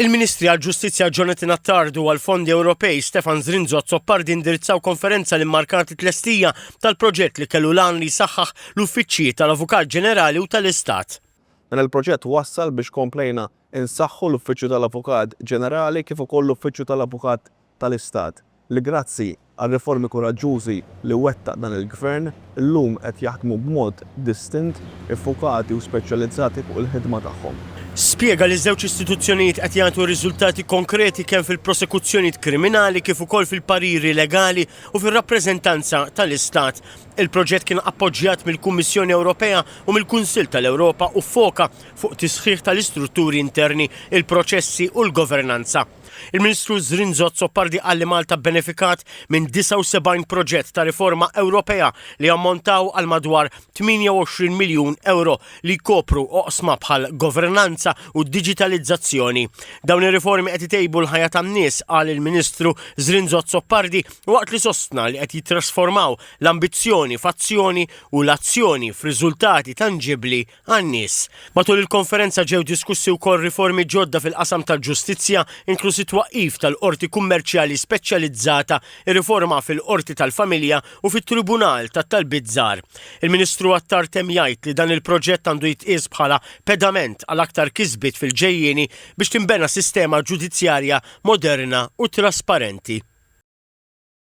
Il-Ministri għall-Ġustizzja Jonathan Attard u għall-Fondi Ewropej Stefan Zrinzo Azzopardi indirizzaw konferenza li mmarkat it-tlestija tal-proġett li kellu l-għan li jsaħħaħ l-uffiċċji tal-Avukat Ġenerali u tal-Istat. Dan il-proġett wassal biex komplejna nsaħħu l-Uffiċċju tal-Avukat Ġenerali kif ukoll l-Uffiċċju tal-Avukat tal-Istat, li grazzi għar-riformi kuraġġużi li wettaq dan il-Gvern, illum qed jaħdmu b'mod distint, iffukati u speċjalizzati fuq il-ħidma tagħhom. Spjega li ż-żewġ istituzzjonijiet qed jagħtu riżultati konkreti kemm fil-prosekuzzjonijiet kriminali kif ukoll fil-pariri legali u fir-rappreżentanza tal-Istat. Il-proġett kien appoġġjat mill-Kummissjoni Ewropea u mill-Kunsill tal-Ewropa u ffoka fuq tisħiħ tal-istrutturi interni, il-proċessi u l-governanza. Il-Ministru Zrinzo Azzopardi qal li Malta bbenefikat minn 79 proġett ta' riforma Ewropea li ammontaw għal madwar 28 miljun euro li jkopru oqsma bħal governanza u diġitalizzazzjoni. Dawn ir-riformi qed itejbu l-ħajja tan-nies, qal il-Ministru Zrinzo Azzopardi waqt li sostna li qed jittrasformaw l-ambizzjoni f'azzjoni u l-azzjoni f'riżultati tanġibbli għan-nies. Matul il-konferenza ġew diskussi wkoll riformi ġodda fil-qasam tal-ġustizzja, inkluż it-twaqqif tal-Qorti Kummerċjali Speċjalizzata, ir-riforma fil-Qorti tal-Familja u fit-Tribunal tat-Talbiet Żgħar. Il-Ministru Attard temm jgħid li dan il-proġett għandu jitqies bħala pedament għal aktar kisbiet fil-ġejjieni biex tinbena sistema ġudizzjarja moderna u trasparenti.